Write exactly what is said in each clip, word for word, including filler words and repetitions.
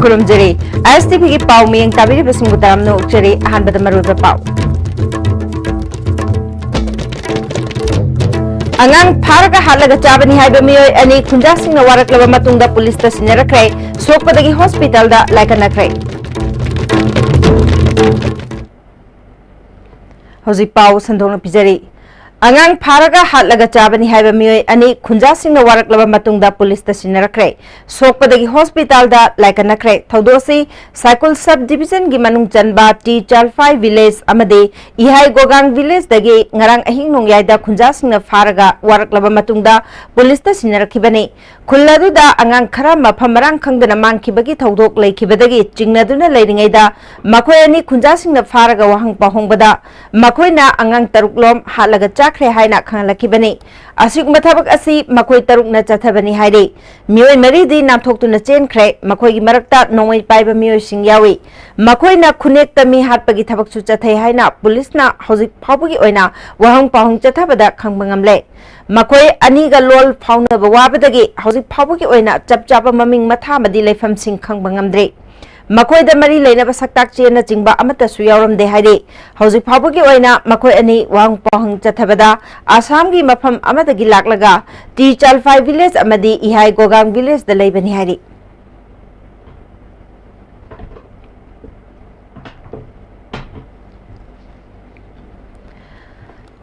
ꯈꯨꯔꯨꯝꯖꯔꯤ꯫ ꯑꯥꯏ ꯑꯦꯁ T ꯚꯤꯒꯤ ꯄꯥꯎ ꯃꯤꯌꯦꯡ ꯇꯥꯕꯤꯔꯤꯕꯁꯤꯡꯕꯨ ꯇꯔꯥꯝꯅ ꯑꯣꯛꯆꯔꯤ꯫ ꯑꯍꯥꯟꯕꯗ ꯃꯔꯨꯑꯣꯏꯕ ꯄꯥꯎ꯫ ꯑꯉꯥꯡ ꯐꯥꯔꯒ ꯍꯥꯠꯂꯒ ꯆꯥꯕꯅꯤ ꯍꯥꯏꯕ ꯃꯤꯑꯣꯏ ꯑꯅꯤ ꯈꯨꯟꯖꯥꯁꯤꯡꯅ ꯋꯥꯔꯛꯂꯕ ꯃꯇꯨꯡꯗ ꯄꯨꯂꯤꯁꯇ ꯁꯤꯟꯅꯔꯛꯈ꯭ꯔꯦ꯫ ꯁꯣꯛꯄꯗꯒꯤ ꯍꯣꯁꯄꯤꯇꯥꯜꯗ ꯂꯥꯏꯀꯠꯅꯈ꯭ꯔꯦ꯫ ꯍꯧꯖꯤꯛ ꯄꯥꯎ ꯁꯟꯗꯣꯛꯅ ꯄꯤꯖꯔꯤ꯫ ꯑꯉꯥꯡ ꯐꯥꯔꯒ ꯍꯥꯠꯂꯒ ꯆꯥꯕꯅꯤ ꯍꯥꯏꯕ ꯃꯤꯑꯣꯏ ꯑꯅꯤ ꯈꯨꯟꯖꯥꯁꯤꯡꯅ ꯋꯥꯔꯛꯂꯕ ꯃꯇꯨꯡꯗ ꯄꯨꯂꯤꯁꯇ ꯁꯤꯟꯅꯔꯛꯈ꯭ꯔꯦ꯫ ꯁꯣꯛꯄꯗꯒꯤ ꯍꯣꯁꯄꯤꯇꯥꯜꯗ ꯂꯥꯏꯀꯠꯅꯈ꯭ꯔꯦ꯫ ꯊꯧꯗꯣꯛ ꯑꯁꯤ ꯁꯥꯏꯀꯨꯜ ꯁꯕ ꯗꯤꯕꯤꯖꯟꯒꯤ ꯃꯅꯨꯡ ꯆꯟꯕ ꯇꯤ ꯆꯥꯜꯐꯥꯏ ꯚꯤꯂꯦꯖ ꯑꯃꯗꯤ ꯏꯍꯥꯏ ꯒꯣꯒꯥꯡ ꯚꯤꯂꯦꯖꯇꯒꯤ ꯉꯔꯥꯡ ꯑꯍꯤꯡ ꯅꯣꯡꯌꯥꯏꯗ ꯈꯨꯟꯖꯥꯁꯤꯡꯅ ꯐꯥꯔꯒ ꯋꯥꯔꯛꯂꯕ ꯃꯇꯨꯡꯗ ꯄꯨꯂꯤꯁꯇ ꯁꯤꯟꯅꯔꯛꯈꯤꯕꯅꯤ꯫ ꯈꯨꯜ ꯑꯗꯨꯗ ꯑꯉꯥꯡ ꯈꯔ ꯃꯐꯝ ꯃꯔꯥꯡ ꯈꯪꯗꯅ ꯃꯥꯡꯈꯤꯕꯒꯤ ꯊꯧꯗꯣꯛ ꯂꯩꯈꯤꯕꯗꯒꯤ ꯆꯤꯡꯅꯗꯨꯅ ꯂꯩꯔꯤꯉꯩꯗ ꯃꯈꯣꯏ ꯑꯅꯤ ꯈꯨꯟꯖꯥꯁꯤꯡꯅ ꯐꯥꯔꯒ ꯋꯥꯍꯪ ꯄꯥꯎꯍꯪꯕꯗ ꯃꯈꯣꯏꯅ ꯑꯉꯥꯡ ꯇꯔꯨꯛꯂꯣꯝ ꯍꯥꯠꯂꯒ ꯆꯥꯈ꯭ꯔꯦ ꯍꯥꯏꯅ ꯈꯪꯍꯜꯂꯛꯈꯤꯕꯅꯤ꯫ ꯑꯁꯤꯒꯨꯝꯕ ꯊꯕꯛ ꯑꯁꯤ ꯃꯈꯣꯏ ꯇꯔꯨꯛꯅ ꯆꯠꯊꯕꯅꯤ ꯍꯥꯏꯔꯤ꯫ ꯃꯤꯑꯣꯏ ꯃꯔꯤꯗꯤ ꯅꯥꯟꯊꯣꯛꯇꯨꯅ ꯆꯦꯟꯈ꯭ꯔꯦ꯫ ꯃꯈꯣꯏꯒꯤ ꯃꯔꯛꯇ ꯅꯣꯡꯃꯩ ꯄꯥꯏꯕ ꯃꯤꯑꯣꯏꯁꯤꯡ ꯌꯥꯎꯏ꯫ ꯃꯈꯣꯏꯅ ꯈꯨꯟꯅꯦꯛꯇ ꯃꯤ ꯍꯥꯠꯄꯒꯤ ꯊꯕꯛꯁꯨ ꯆꯠꯊꯩ ꯍꯥꯏꯅ ꯄꯨꯂꯤꯁꯅ ꯍꯧꯖꯤꯛ ꯐꯥꯎꯕꯒꯤ ꯑꯣꯏꯅ ꯋꯥꯍꯪ ꯄꯥꯎꯍꯪ ꯆꯠꯊꯕꯗ ꯈꯪꯕ ꯉꯝꯂꯦ꯫ ꯃꯈꯣꯏ ꯑꯅꯤꯒ ꯂꯣꯜ ꯐꯥꯎꯅꯕ ꯋꯥꯕꯗꯒꯤ ꯍꯧꯖꯤꯛ ꯐꯥꯎꯕꯒꯤ ꯑꯣꯏꯅ ꯆꯞ ꯆꯥꯕ ꯃꯃꯤꯡ ꯃꯊꯥ ꯑꯃꯗꯤ ꯂꯩꯐꯝꯁꯤꯡ ꯈꯪꯕ ꯉꯝꯗ꯭ꯔꯤ꯫ ꯃꯈꯣꯏꯗ ꯃꯔꯤ ꯂꯩꯅꯕ ꯁꯛꯇꯥꯛ ꯆꯦꯅꯆꯤꯡꯕ ꯑꯃꯠꯇꯁꯨ ꯌꯥꯎꯔꯝꯗꯦ ꯍꯥꯏꯔꯤ꯫ ꯍꯧꯖꯤꯛ ꯐꯥꯎꯕꯒꯤ ꯑꯣꯏꯅ ꯃꯈꯣꯏ ꯑꯅꯤ ꯋꯥꯍꯪ ꯄꯥꯎꯍꯪ ꯆꯠꯊꯕꯗ ꯑꯁꯥꯝꯒꯤ ꯃꯐꯝ ꯑꯃꯗꯒꯤ ꯂꯥꯛꯂꯒ ꯇꯤ ꯆꯥꯜꯐꯥꯏ ꯚꯤꯂꯦꯖ ꯑꯃꯗꯤ ꯏꯍꯥꯏ ꯒꯣꯒꯥꯡ ꯚꯤꯂꯦꯖꯇ ꯂꯩꯕꯅꯤ ꯍꯥꯏꯔꯤ꯫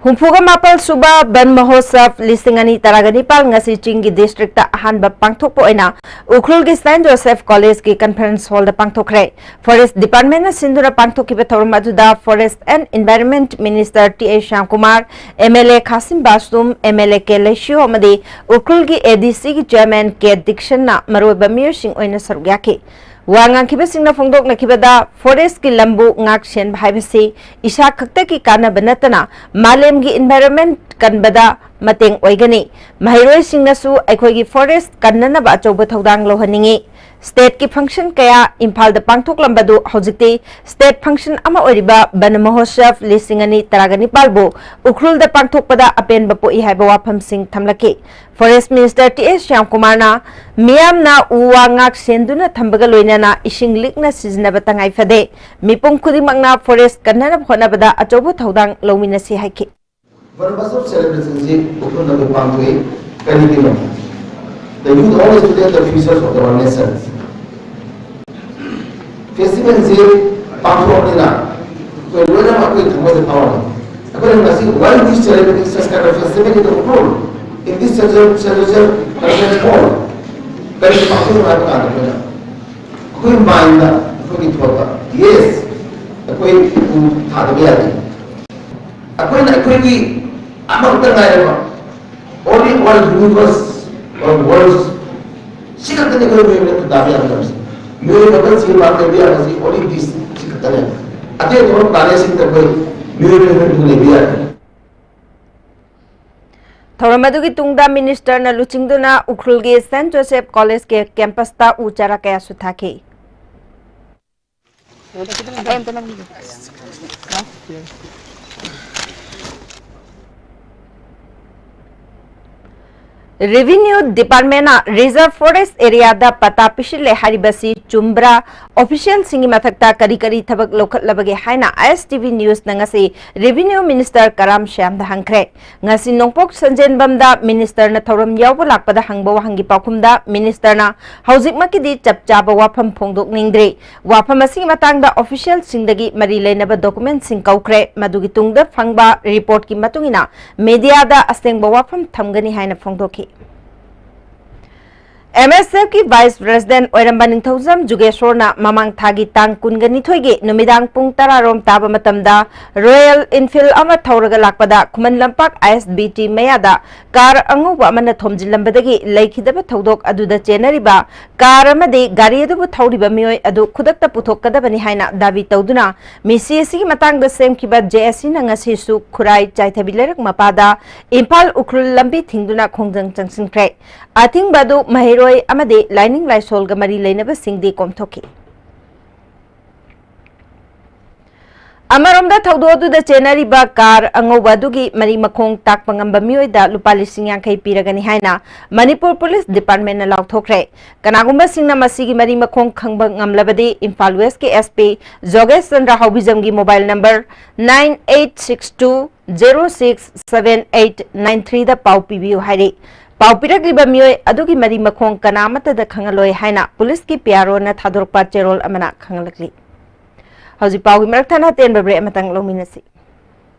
ꯍꯨꯝꯐꯨꯒ ꯃꯥꯄꯜ ꯁꯨꯕ ꯕꯟ ꯃꯍꯣꯠꯁꯕ ꯂꯤꯁꯤꯡ ꯑꯅꯤ ꯇꯔꯥꯒ ꯅꯤꯄꯥꯜ ꯉꯁꯤ ꯆꯤꯡꯒꯤ ꯗꯤꯁꯇ꯭ꯔꯤꯛꯇ ꯑꯍꯥꯟꯕ ꯄꯥꯡꯊꯣꯛꯄ ꯑꯣꯏꯅ ꯎꯈ꯭ꯔꯨꯜꯒꯤ ꯁꯦꯟꯠ ꯖꯣꯁꯦꯐ ꯀꯣꯂꯦꯖꯀꯤ ꯀꯟꯐꯔꯦꯟꯁ ꯍꯣꯜꯗ ꯄꯥꯡꯊꯣꯛꯈ꯭ꯔꯦ꯫ ꯐꯣꯔꯦꯁ ꯗꯤꯄꯥꯔꯠꯃꯦꯟꯠꯅ ꯁꯤꯟꯗꯨꯅ ꯄꯥꯡꯊꯣꯛꯈꯤꯕ ꯊꯧꯔꯝ ꯑꯗꯨꯗ forest and environment minister T A Shyamkumar, M L A Khashim Vashum, M L A K Leishiyo ꯑꯃꯗꯤ ꯎꯈ꯭ꯔꯨꯜꯒꯤ ꯑꯦ ꯗꯤ ꯁꯤꯒꯤ ꯆꯦꯌꯔꯃꯦꯟ ꯀꯦ ꯗꯤꯛꯁꯟꯅ ꯃꯔꯨꯑꯣꯏꯕ ꯃꯤꯑꯣꯏꯁꯤꯡ ꯑꯣꯏꯅ ꯁꯔꯨꯛ ꯌꯥꯈꯤ꯫ ꯋꯥ ꯉꯥꯡꯈꯤꯕꯁꯤꯡꯅ ꯐꯣꯡꯗꯣꯛꯅꯈꯤꯕꯗ, ꯐꯣꯔꯦꯁ꯭ꯠꯀꯤ ꯂꯝꯕꯨ ꯉꯥꯛ ꯁꯦꯟꯕ ꯍꯥꯏꯕꯁꯤ ꯏꯁꯥ ꯈꯛꯇꯒꯤ ꯀꯥꯟꯅꯕ ꯅꯠꯇꯅ ꯃꯥꯂꯦꯝꯒꯤ ꯏꯟꯚꯥꯏꯔꯟꯃꯦꯟꯠ ꯀꯟꯕꯗ ꯃꯇꯦꯡ ꯑꯣꯏꯒꯅꯤ꯫ ꯃꯍꯩꯔꯣꯏꯁꯤꯡꯅꯁꯨ ꯑꯩꯈꯣꯏꯒꯤ ꯐꯣꯔꯦꯁ꯭ꯠ ꯀꯟꯅꯅꯕ ꯑꯆꯧꯕ ꯊꯧꯗꯥꯡ ꯂꯧꯍꯟꯅꯤꯡꯏ꯫ ꯁ꯭ꯇꯦꯠꯀꯤ ꯐꯪꯁꯟ ꯀꯌꯥ ꯏꯝꯐꯥꯜꯗ ꯄꯥꯡꯊꯣꯛꯂꯝꯕꯗꯨ ꯍꯧꯖꯤꯛꯇꯤ ꯁ꯭ꯇꯦꯠ ꯐꯪꯁꯟ ꯑꯃ ꯑꯣꯏꯔꯤꯕ ꯕꯟ ꯃꯍꯣꯠꯁꯕ ꯂꯤꯁꯤꯡ ꯑꯅꯤ ꯇꯔꯥꯒ ꯅꯤꯄꯥꯜꯕꯨ ꯎꯈ꯭ꯔꯨꯜꯗ ꯄꯥꯡꯊꯣꯛꯄꯗ ꯑꯄꯦꯟꯕ ꯄꯣꯛꯏ ꯍꯥꯏꯕ ꯋꯥꯐꯝꯁꯤꯡ ꯊꯝꯂꯛꯈꯤ꯫ ꯐꯣꯔꯦꯁ ꯃꯤꯅꯤꯁꯇꯔ ꯇꯤ ꯑꯦꯁ ꯁ꯭ꯌꯥꯝꯀꯨꯃꯥꯔꯅ ꯃꯤꯌꯥꯝꯅ ꯎ ꯋꯥ ꯉꯥꯛ ꯁꯦꯟꯗꯨꯅ ꯊꯝꯕꯒ ꯂꯣꯏꯅꯅ ꯏꯁꯤꯡ ꯂꯤꯛꯅ ꯁꯤꯖꯤꯟꯅꯕ ꯇꯉꯥꯏ ꯐꯗꯦ꯫ ꯃꯤꯄꯨꯝ ꯈꯨꯗꯤꯡꯃꯛꯅ ꯐꯣꯔꯦꯁ ꯀꯟꯅꯅꯕ ꯍꯣꯠꯅꯕꯗ ꯑꯆꯧꯕ ꯊꯧꯗꯥꯡ ꯂꯧꯃꯤꯟꯅꯁꯤ ꯍꯥꯏꯈꯤ꯫ ꯕꯟ ꯃꯍꯣꯠꯁꯕ ꯁꯦꯂꯦꯕ꯭ꯔꯦꯁꯟꯁꯤ ꯎꯈ꯭ꯔꯨꯜꯗ ꯑꯩꯈꯣꯏ ꯄꯥꯡꯊꯣꯛꯏ꯫ ꯀꯔꯤꯒꯤꯅꯣ? The youth always today the futures of our nation. ꯐꯦꯁꯇꯤꯚꯦꯜꯁꯤ ꯄꯥꯡꯊꯣꯛꯑꯕꯅꯤꯅ ꯑꯩꯈꯣꯏ ꯂꯣꯏꯅꯃꯛ ꯑꯩꯈꯣꯏ ꯊꯃꯣꯏꯗ ꯐꯥꯎꯔꯦ꯫ ꯑꯩꯈꯣꯏꯅ ꯉꯁꯤ why we celebrate such kind of festival in the Ukhrul in this celestial, celestial conference hall? ꯀꯔꯤ ꯄꯥꯡꯊꯣꯛꯏꯅꯣ ꯍꯥꯏꯕ ꯀꯥꯟꯗ ꯑꯩꯈꯣꯏꯅ ꯑꯩꯈꯣꯏ ꯃꯥꯏꯟꯗ, ꯑꯩꯈꯣꯏꯒꯤ ꯊꯣꯠꯇ, ꯌꯦꯁ, ꯑꯩꯈꯣꯏ ꯎ ꯊꯥꯗꯕ ꯌꯥꯗꯦ꯫ ꯑꯩꯈꯣꯏꯅ ꯑꯩꯈꯣꯏꯒꯤ ꯑꯃꯈꯛꯇ ꯉꯥꯏꯔꯕ, only one universe or worlds, ꯁꯤ ꯈꯛꯇꯅꯤ ꯑꯩꯈꯣꯏ ꯃꯤꯑꯣꯏꯕꯅ ꯈꯨꯟꯗꯥꯕ ꯌꯥꯒꯗꯕꯁꯦ꯫ ꯃꯤꯑꯣꯏꯕ ꯑꯃ ꯆꯤꯔ ꯄꯥꯛ ꯂꯩꯕ ꯌꯥꯕꯁꯤ only this, ꯁꯤ ꯈꯛꯇꯅꯦ꯫ ꯑꯇꯩ ꯑꯇꯣꯞꯄ ꯄ꯭ꯂꯥꯅꯦꯠꯁꯤꯡꯗ ꯑꯩꯈꯣꯏ ꯃꯤꯑꯣꯏꯕ ꯑꯩꯈꯣꯏ ꯂꯩꯕ ꯌꯥꯗꯦ꯫ ꯊꯧꯔꯝ ꯑꯗꯨꯒꯤ ꯇꯨꯡꯗ ꯃꯤꯅꯤꯁꯇꯔꯅ ꯂꯨꯆꯤꯡꯗꯨꯅ ꯎꯈ꯭ꯔꯨꯜꯒꯤ ꯁꯦꯟꯠ ꯖꯣꯁꯦꯐ ꯀꯣꯂꯦꯖꯀꯤ ꯀꯦꯝꯄꯁꯇ ꯎ ꯆꯥꯔꯥ ꯀꯌꯥꯁꯨ ꯊꯥꯈꯤ꯫ ꯑꯩ ꯑꯝꯇ ꯅꯝꯕꯤꯒꯦ꯫ ꯔꯦꯚꯤꯅ꯭ꯌꯨ ꯗꯤꯄꯥꯔꯠꯃꯦꯟꯅ ꯔꯤꯖꯔꯚ ꯐꯣꯔꯦꯁ ꯑꯦꯔꯤꯌꯥꯗ ꯄꯇꯥ ꯄꯤꯁꯤꯜꯂꯦ ꯍꯥꯏꯔꯤꯕꯁꯤ ꯆꯨꯝꯕ꯭ꯔꯥ? ꯑꯣꯐꯤꯁꯤꯌꯦꯜꯁꯤꯡꯒꯤ ꯃꯊꯛꯇ ꯀꯔꯤ ꯀꯔꯤ ꯊꯕꯛ ꯂꯧꯈꯠꯂꯕꯒꯦ ꯍꯥꯏꯅ ꯑꯥꯏ ꯑꯦꯁ ꯇꯤ ꯚꯤ ꯅ꯭ꯌꯨꯁꯅ ꯉꯁꯤ ꯔꯦꯚꯤꯅ꯭ꯌꯨ ꯃꯤꯅꯤꯁꯇꯔ ꯀꯔꯥꯝ ꯁ꯭ꯌꯥꯝꯗ ꯍꯪꯈ꯭ꯔꯦ꯫ ꯉꯁꯤ ꯅꯣꯡꯄꯣꯛ ꯁꯟꯖꯦꯟꯕꯝꯗ ꯃꯤꯅꯤꯁꯇꯔꯅ ꯊꯧꯔꯝ ꯌꯥꯎꯕ ꯂꯥꯛꯄꯗ ꯍꯪꯕ ꯋꯥꯍꯪꯒꯤ ꯄꯥꯎꯈꯨꯝꯗ ꯃꯤꯅꯤꯁꯇꯔꯅ ꯍꯧꯖꯤꯛꯃꯛꯀꯤꯗꯤ ꯆꯞ ꯆꯥꯕ ꯋꯥꯐꯝ ꯐꯣꯡꯗꯣꯛꯅꯤꯡꯗ꯭ꯔꯤ꯫ ꯋꯥꯐꯝ ꯑꯁꯤꯒꯤ ꯃꯇꯥꯡꯗ ꯑꯣꯐꯤꯁꯤꯌꯦꯜꯁꯤꯡꯗꯒꯤ ꯃꯔꯤ ꯂꯩꯅꯕ ꯗꯣꯀꯨꯃꯦꯟꯠꯁꯤꯡ ꯀꯧꯈ꯭ꯔꯦ꯫ ꯃꯗꯨꯒꯤ ꯇꯨꯡꯗ ꯐꯪꯕ ꯔꯤꯄꯣꯔꯠꯀꯤ ꯃꯇꯨꯡ ꯏꯟꯅ ꯃꯤꯗꯤꯌꯥꯗ ꯑꯁꯦꯡꯕ ꯋꯥꯐꯝ ꯊꯝꯒꯅꯤ ꯍꯥꯏꯅ ꯐꯣꯡꯗꯣꯛꯈꯤ꯫ ꯑꯦꯝ ꯑꯦꯁ ꯑꯦꯐꯀꯤ ꯚꯥꯏꯁ ꯄ꯭ꯔꯦꯁꯤꯗꯦꯟꯠ ꯑꯣꯏꯔꯝꯕ ꯅꯤꯡꯊꯧꯖꯝ ꯖꯨꯒꯦꯁꯣꯔꯅ ꯃꯃꯥꯡ ꯊꯥꯒꯤ ꯇꯥꯡ ꯀꯨꯟꯒ ꯅꯤꯊꯣꯏꯒꯤ ꯅꯨꯃꯤꯗꯥꯡ ꯄꯨꯡ ꯇꯔꯥ ꯔꯣꯝ ꯇꯥꯕ ꯃꯇꯝꯗ ꯔꯣꯌꯦꯜ ꯏꯟꯐꯤꯜꯗ ꯑꯃ ꯊꯧꯔꯒ ꯂꯥꯛꯄꯗ ꯈꯨꯃꯟ ꯂꯝꯄꯥꯛ ꯑꯥꯏ ꯑꯦꯁ ꯕꯤ ꯇꯤ ꯃꯌꯥꯗ ꯀꯥꯔ ꯑꯉꯧꯕ ꯑꯃꯅ ꯊꯣꯝꯖꯤꯜꯂꯝꯕꯗꯒꯤ ꯂꯩꯈꯤꯗꯕ ꯊꯧꯗꯣꯛ ꯑꯗꯨꯗ ꯆꯦꯟꯅꯔꯤꯕ ꯀꯥꯔ ꯑꯃꯗꯤ ꯒꯥꯔꯤ ꯑꯗꯨꯕꯨ ꯊꯧꯔꯤꯕ ꯃꯤꯑꯣꯏ ꯑꯗꯨ ꯈꯨꯗꯛꯇ ꯄꯨꯊꯣꯛꯀꯗꯕꯅꯤ ꯍꯥꯏꯅ ꯗꯥꯕꯤ ꯇꯧꯗꯨꯅ ꯃꯤꯁꯤ ꯑꯁꯤꯒꯤ ꯃꯇꯥꯡꯗ ꯁꯦꯝꯈꯤꯕ ꯖꯦ ꯑꯦꯁ ꯁꯤꯅ ꯉꯁꯤꯁꯨ ꯈꯨꯔꯥꯏ ꯆꯥꯏꯊꯕꯤ ꯂꯩꯔꯛ ꯃꯄꯥꯗ ꯏꯝꯐꯥꯜ ꯎꯈ꯭ꯔꯨꯜ ꯂꯝꯕꯤ ꯊꯤꯡꯗꯨꯅ ꯈꯣꯡꯖꯪ ꯆꯪꯁꯤꯟꯈ꯭ꯔꯦ꯫ ꯑꯊꯤꯡꯕ ꯑꯗꯨ ꯃꯍꯩꯔꯣꯏ ꯃꯤꯑꯣꯏ ꯑꯃꯗꯤ ꯂꯥꯏꯅꯤꯡ ꯂꯥꯏꯁꯣꯜꯒ ꯃꯔꯤ ꯂꯩꯅꯕꯁꯤꯡꯗꯤ ꯀꯣꯝꯊꯣꯛꯈꯤ꯫ ꯑꯃꯔꯣꯝꯗ, ꯊꯧꯗꯣꯛ ꯑꯗꯨꯗ ꯆꯦꯟꯅꯔꯤꯕ ꯀꯥꯔ ꯑꯉꯧꯕ ꯑꯗꯨꯒꯤ ꯃꯔꯤ ꯃꯈꯣꯡ ꯇꯥꯛꯄ ꯉꯝꯕ ꯃꯤꯑꯣꯏꯗ ꯂꯨꯄꯥ ꯂꯤꯁꯤꯡ ꯌꯥꯡꯈꯩ ꯄꯤꯔꯒꯅꯤ ꯍꯥꯏꯅ ꯃꯅꯤꯄꯨꯔ ꯄꯨꯂꯤꯁ ꯗꯤꯄꯥꯔꯠꯃꯦꯟꯅ ꯂꯥꯎꯊꯣꯛꯈ꯭ꯔꯦ꯫ ꯀꯅꯥꯒꯨꯝꯕꯁꯤꯡꯅ ꯃꯁꯤꯒꯤ ꯃꯔꯤ ꯃꯈꯣꯡ ꯈꯪꯕ ꯉꯝꯂꯕꯗꯤ ꯏꯝꯐꯥꯜ ꯋꯦꯁꯀꯤ SP ꯖꯣꯒꯦꯁ ꯆꯟꯗ꯭ꯔ ꯍꯥꯎꯕꯤꯖꯝꯒꯤ mobile number nine eight six two zero six seven eight nine three ꯗ ꯄꯥꯎ ꯄꯤꯕꯤꯌꯨ ꯍꯥꯏꯔꯤ꯫ ꯄꯥꯎ ꯄꯤꯔꯛꯂꯤꯕ ꯃꯤꯑꯣꯏ ꯑꯗꯨꯒꯤ ꯃꯔꯤ ꯃꯈꯣꯡ ꯀꯅꯥ ꯑꯃꯠꯇꯗ ꯈꯪꯍꯜꯂꯣꯏ ꯍꯥꯏꯅ ꯄꯨꯂꯤꯁꯀꯤ PROꯅ ꯊꯥꯗꯣꯔꯛꯄ ꯆꯦꯔꯣꯜ ꯑꯃꯅ ꯈꯪꯍꯜꯂꯛꯂꯤ꯫ ꯍꯧꯖꯤꯛ ꯄꯥꯎꯒꯤ ꯃꯔꯛ ꯊꯠꯅ ꯑꯇꯦꯟꯕ break ꯑꯃꯇꯪ ꯂꯧꯃꯤꯟꯅꯁꯤ꯫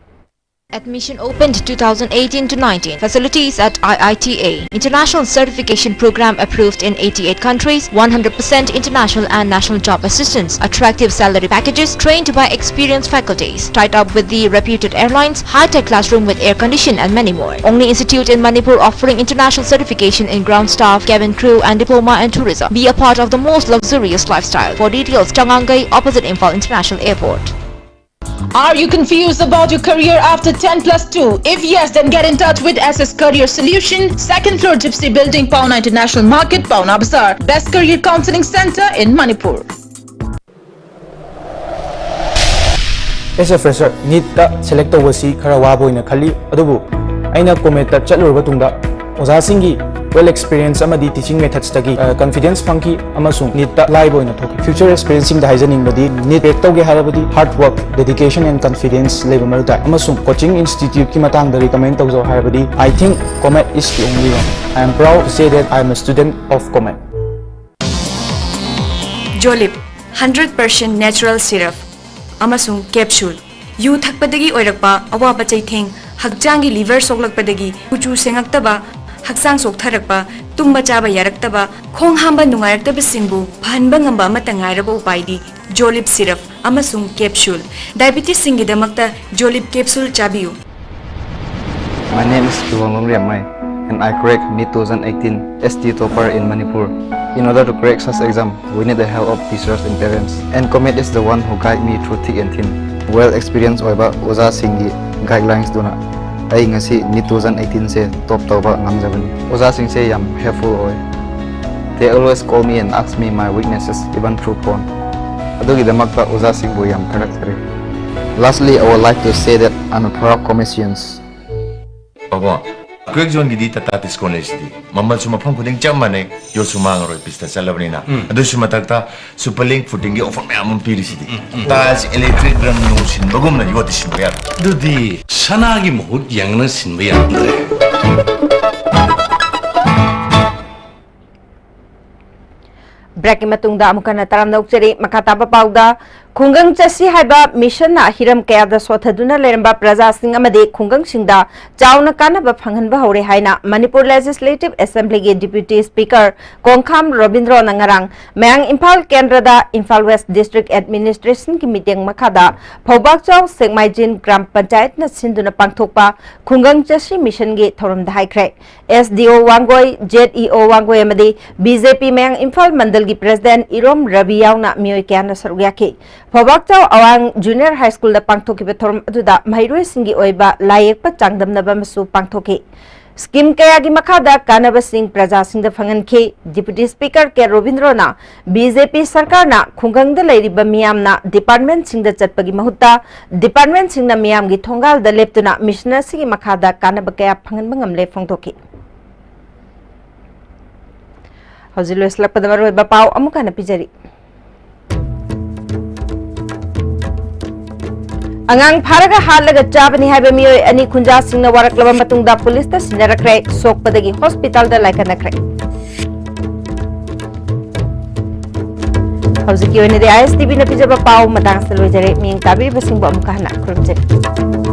Admission open to two thousand eighteen to nineteen. Facilities at IITA. International certification program approved in eighty-eight countries, one hundred percent international and national job assistance, attractive salary packages, trained by experienced faculties, tied up with the reputed airlines, high-tech classroom with air condition and many more. Only institute in Manipur offering international certification in ground staff, cabin crew and diploma and tourism. Be a part of the most luxurious lifestyle. For details, Changangai, opposite Imphal International Airport. Are you confused about your career after ten plus two? If yes, then get in touch with SS Career Solution, second floor Gypsy Building, Paona International Market, Paona Bazaar. Best career counseling center in Manipur. As a fresher, NEETꯇ select ꯇꯧꯕꯁꯤ ꯈꯔ ꯋꯥꯕ ꯑꯣꯏꯅ ꯈꯜꯂꯤ, ꯑꯗꯨꯕꯨ ꯑꯩꯅ COMETꯇ ꯆꯠꯂꯨꯔꯕ ꯇꯨꯡꯗ ꯑꯣꯖꯥꯁꯤꯡꯒꯤ well experience ꯑꯃꯗꯤ teaching methodsꯇꯒꯤ, ꯑ, confidence ꯐꯪꯈꯤ ꯑꯃꯁꯨꯡ NEETꯇ ꯂꯥꯏꯕ ꯑꯣꯏꯅ ꯊꯣꯛꯈꯤ꯫ Future aspirantsꯁꯤꯡꯗ ꯍꯥꯏꯖꯅꯤꯡꯕꯗꯤ, NEET crack ꯇꯧꯒꯦ ꯍꯥꯏꯔꯕꯗꯤ hard work, dedication and confidence ꯂꯩꯕ ꯃꯔꯨ ꯇꯥꯏ, ꯑꯃꯁꯨꯡ coaching instituteꯀꯤ ꯃꯇꯥꯡꯗ recommend ꯇꯧꯖꯧ ꯍꯥꯏꯔꯕꯗꯤ, I think COMET is the only one. I am proud to say that I am a student of COMET. Jolib, hundred percent natural syrup ꯑꯃꯁꯨꯡ capsule꯫ U ꯊꯛꯄꯗꯒꯤ ꯑꯣꯏꯔꯛꯄ ꯑꯋꯥꯕ ꯆꯩꯊꯦꯡ, ꯍꯛꯆꯥꯡꯒꯤ liver ꯁꯣꯛꯂꯛꯄꯗꯒꯤ ꯀꯨꯆꯨ ꯁꯦꯡꯉꯛꯇꯕ, ꯍꯛꯆꯥꯡ ꯆꯣꯛꯊꯔꯛꯄ, ꯇꯨꯝꯕ ꯆꯥꯕ ꯌꯥꯔꯛꯇꯕ, ꯈꯣꯡ ꯍꯥꯝꯕ ꯅꯨꯡꯉꯥꯏꯔꯛꯇꯕꯁꯤꯡꯕꯨ ꯐꯍꯟꯕ ꯉꯝꯕ ꯑꯃꯠꯇ ꯉꯥꯏꯔꯕ ꯎꯄꯥꯏꯗꯤ Jolib syrup ꯑꯃꯁꯨꯡ capsule꯫ Diabetesꯁꯤꯡꯒꯤꯗꯃꯛꯇ Jolib capsule ꯆꯥꯕꯤꯌꯨ꯫ My name is Kiwonglong Riammai, and I cracked NEET two thousand eighteen, ST topper in Manipur. In order to crack such exam, we need the help of teachers and parents. And COMET is the one who guide me through thick and thin. Well experienced ꯑꯣꯏꯕ ꯑꯣꯖꯥꯁꯤꯡꯒꯤ guidelines ꯗꯨꯅ ꯑꯩ ꯉꯁꯤ NEET two thousand eighteen ꯁꯦ top ꯇꯧꯕ ꯉꯝꯖꯕꯅꯤ꯫ ꯑꯣꯖꯥꯁꯤꯡꯁꯦ ꯌꯥꯝ helpful ꯑꯣꯏ꯫ They always call me and ask me my weaknesses, even through phone. ꯑꯗꯨꯒꯤꯗꯃꯛꯇ ꯑꯣꯖꯥꯁꯤꯡꯕꯨ ꯌꯥꯝ ꯊꯥꯒꯠꯆꯔꯤ꯫ Lastly, I would like to say that I'm a proud Khumasians. ꯄꯥꯕꯨꯡ, ꯀ꯭ꯋꯦꯛ ꯖꯣꯟꯒꯤꯗꯤ ꯇꯥꯇꯥ ꯗꯤꯁꯀꯥꯎꯟ ꯂꯩꯁꯤꯗꯤ꯫ ꯃꯃꯜꯁꯨ ꯃꯐꯝ ꯈꯨꯗꯤꯡ ꯆꯞ ꯃꯥꯟꯅꯩ, ꯌꯣꯠꯁꯨ ꯃꯥꯡꯉꯔꯣꯏ, ꯄꯤꯁꯇ ꯆꯠꯂꯕꯅꯤꯅ꯫ ꯎꯝ꯫ ꯑꯗꯨꯁꯨ ꯃꯊꯛꯇ ꯁꯨꯄꯔ ꯂꯤꯡ ꯐꯨꯇꯤꯡꯒꯤ ꯑꯣꯐꯔ ꯃꯌꯥꯝ ꯑꯃ ꯄꯤꯔꯤꯁꯤꯗꯤ꯫ ꯎꯝ, ꯎꯝ꯫ ꯇꯥꯏꯜꯁ, ꯏꯂꯦꯛꯇ꯭ꯔꯤꯛ, ꯔꯪ ꯅꯨꯡ ꯁꯤꯟꯕꯒꯨꯝꯅ ꯌꯣꯠꯇꯤ ꯁꯤꯟꯕ ꯌꯥꯔꯣꯏ꯫ ꯑꯗꯨꯗꯤ ꯁꯅꯥꯒꯤ ꯃꯍꯨꯠ ꯌꯦꯡꯅ ꯁꯤꯟꯕ ꯌꯥꯔꯝꯗ꯭ꯔꯦ꯫ ꯕ꯭ꯔꯦꯛꯀꯤ ꯃꯇꯨꯡꯗ ꯑꯃꯨꯛ ꯍꯟꯅ ꯇꯔꯥꯝꯅ ꯑꯣꯛꯆꯔꯤ꯫ ꯃꯈꯥ ꯇꯥꯕ ꯄꯥꯎꯗ, ꯈꯨꯡꯒꯪ ꯆꯠꯁꯤ ꯍꯥꯏꯕ ꯃꯤꯁꯟꯅ ꯍꯤꯔꯝ ꯀꯌꯥꯗ ꯁꯣꯠꯊꯗꯨꯅ ꯂꯩꯔꯝꯕ ꯄ꯭ꯔꯖꯥꯁꯤꯡ ꯑꯃꯗꯤ ꯈꯨꯡꯒꯪꯁꯤꯡꯗ ꯆꯥꯎꯅ ꯀꯥꯟꯅꯕ ꯐꯪꯍꯟꯕ ꯍꯧꯔꯦ ꯍꯥꯏꯅ ꯃꯅꯤꯄꯨꯔ ꯂꯦꯖꯤꯁꯂꯦꯇꯤꯚ ꯑꯦꯁꯦꯝꯕ꯭ꯂꯤꯒꯤ ꯗꯤꯄ꯭ꯌꯨꯇꯤ ꯁ꯭ꯄꯤꯀꯔ ꯀꯣꯡꯈꯥꯝ ꯔꯣꯕꯤꯟꯗ꯭ꯔꯣꯅ ꯉꯔꯥꯡ ꯃꯌꯥꯡ ꯏꯝꯐꯥꯜ ꯀꯦꯟꯗ꯭ꯔꯗ ꯏꯝꯐꯥꯜ ꯋꯦꯁ ꯗꯤꯁꯇ꯭ꯔꯤꯛ ꯑꯦꯗꯃꯤꯅꯤꯁꯇ꯭ꯔꯦꯁꯟꯒꯤ ꯃꯤꯠꯌꯦꯡ ꯃꯈꯥꯗ ꯐꯧꯕꯥꯛꯆꯥꯎ ꯁꯦꯛꯃꯥꯏꯖꯤꯟ ꯒ꯭ꯔꯥꯝ ꯄꯟꯆꯥꯌꯠꯅ ꯁꯤꯟꯗꯨꯅ ꯄꯥꯡꯊꯣꯛꯄ ꯈꯨꯡꯒꯪ ꯆꯠꯁꯤ ꯃꯤꯁꯟꯒꯤ ꯊꯧꯔꯝꯗ ꯍꯥꯏꯈ꯭ꯔꯦ꯫ ꯑꯦꯁ ꯗꯤ ꯑꯣ ꯋꯥꯡꯒꯣꯏ, ꯖꯦꯠ ꯏ ꯑꯣ ꯋꯥꯡꯒꯣꯏ ꯑꯃꯗꯤ ꯕꯤ ꯖꯦ ꯄꯤ ꯃꯌꯥꯡ ꯏꯝꯐꯥꯜ ꯃꯟꯗꯜꯒꯤ ꯄ꯭ꯔꯦꯁꯤꯗꯦꯟꯠ ꯏꯔꯣꯝ ꯔꯕꯤ ꯌꯥꯎꯅ ꯃꯤꯑꯣꯏ ꯀꯌꯥꯅ ꯁꯔꯨꯛ ꯌꯥꯈꯤ꯫ ꯐꯧꯕꯥꯛꯆꯥꯎ ꯑꯋꯥꯡ ꯖꯨꯅꯤꯌꯔ ꯍꯥꯏ ꯁ꯭ꯀꯨꯜꯗ ꯄꯥꯡꯊꯣꯛꯈꯤꯕ ꯊꯧꯔꯝ ꯑꯗꯨꯗ ꯃꯍꯩꯔꯣꯏꯁꯤꯡꯒꯤ ꯑꯣꯏꯕ ꯂꯥꯏ ꯌꯦꯛꯄ ꯆꯥꯡꯗꯝꯅꯕ ꯑꯃꯁꯨ ꯄꯥꯡꯊꯣꯛꯈꯤ꯫ ꯁ꯭ꯀꯤꯝ ꯀꯌꯥꯒꯤ ꯃꯈꯥꯗ ꯀꯥꯟꯅꯕꯁꯤꯡ ꯄ꯭ꯔꯖꯥꯁꯤꯡꯗ ꯐꯪꯍꯟꯈꯤ꯫ ꯗꯤꯄ꯭ꯌꯨꯇꯤ ꯁ꯭ꯄꯤꯀꯔ ꯀꯦ ꯔꯣꯕꯤꯟꯗ꯭ꯔꯣꯅ ꯕꯤ ꯖꯦ ꯄꯤ ꯁꯔꯀꯥꯔꯅ ꯈꯨꯡꯒꯪꯗ ꯂꯩꯔꯤꯕ ꯃꯤꯌꯥꯝꯅ ꯗꯤꯄꯥꯔꯠꯃꯦꯟꯠꯁꯤꯡꯗ ꯆꯠꯄꯒꯤ ꯃꯍꯨꯠꯇ ꯗꯤꯄꯥꯔꯠꯃꯦꯟꯠꯁꯤꯡꯅ ꯃꯤꯌꯥꯝꯒꯤ ꯊꯣꯡꯒꯥꯜꯗ ꯂꯦꯞꯇꯨꯅ ꯃꯤꯁꯟ ꯑꯁꯤꯒꯤ ꯃꯈꯥꯗ ꯀꯥꯟꯅꯕ ꯀꯌꯥ ꯐꯪꯍꯟꯕ ꯉꯝꯂꯦ ꯐꯣꯡꯗꯣꯛꯈꯤ꯫ ꯍꯧꯖꯤꯛ ꯂꯣꯏꯁꯤꯜꯂꯛꯄꯗ ꯃꯔꯨꯑꯣꯏꯕ ꯄꯥꯎ ꯑꯃꯨꯛ ꯍꯟꯅ ꯄꯤꯖꯔꯤ꯫ ꯑꯉꯥꯡ ꯐꯥꯔꯒ ꯍꯥꯠꯂꯒ ꯆꯥꯕꯅꯤ ꯍꯥꯏꯕ ꯃꯤꯑꯣꯏ ꯑꯅꯤ ꯈꯨꯟꯖꯥꯁꯤꯡꯅ ꯋꯥꯔꯛꯂꯕ ꯃꯇꯨꯡꯗ ꯄꯨꯂꯤꯁꯇ ꯁꯤꯟꯅꯔꯛꯈ꯭ꯔꯦ, ꯁꯣꯛꯄꯗꯒꯤ ꯍꯣꯁꯄꯤꯇꯥꯜꯗ ꯂꯥꯏꯀꯠꯅꯈ꯭ꯔꯦ꯫ ꯍꯧꯖꯤꯛꯀꯤ ꯑꯣꯏꯅꯗꯤ ꯑꯥꯏ ꯑꯦꯁ ꯇꯤ ꯚꯤꯅ ꯄꯤꯖꯕ ꯄꯥꯎ ꯃꯇꯥꯡ ꯑꯁꯤꯗ ꯂꯣꯏꯖꯔꯦ꯫ ꯃꯤꯠꯌꯦꯡ ꯇꯥꯕꯤꯔꯤꯕꯁꯤꯡꯕꯨ ꯑꯃꯨꯛꯀ ꯍꯟꯅ ꯈꯨꯔꯨꯝꯖꯔꯤ꯫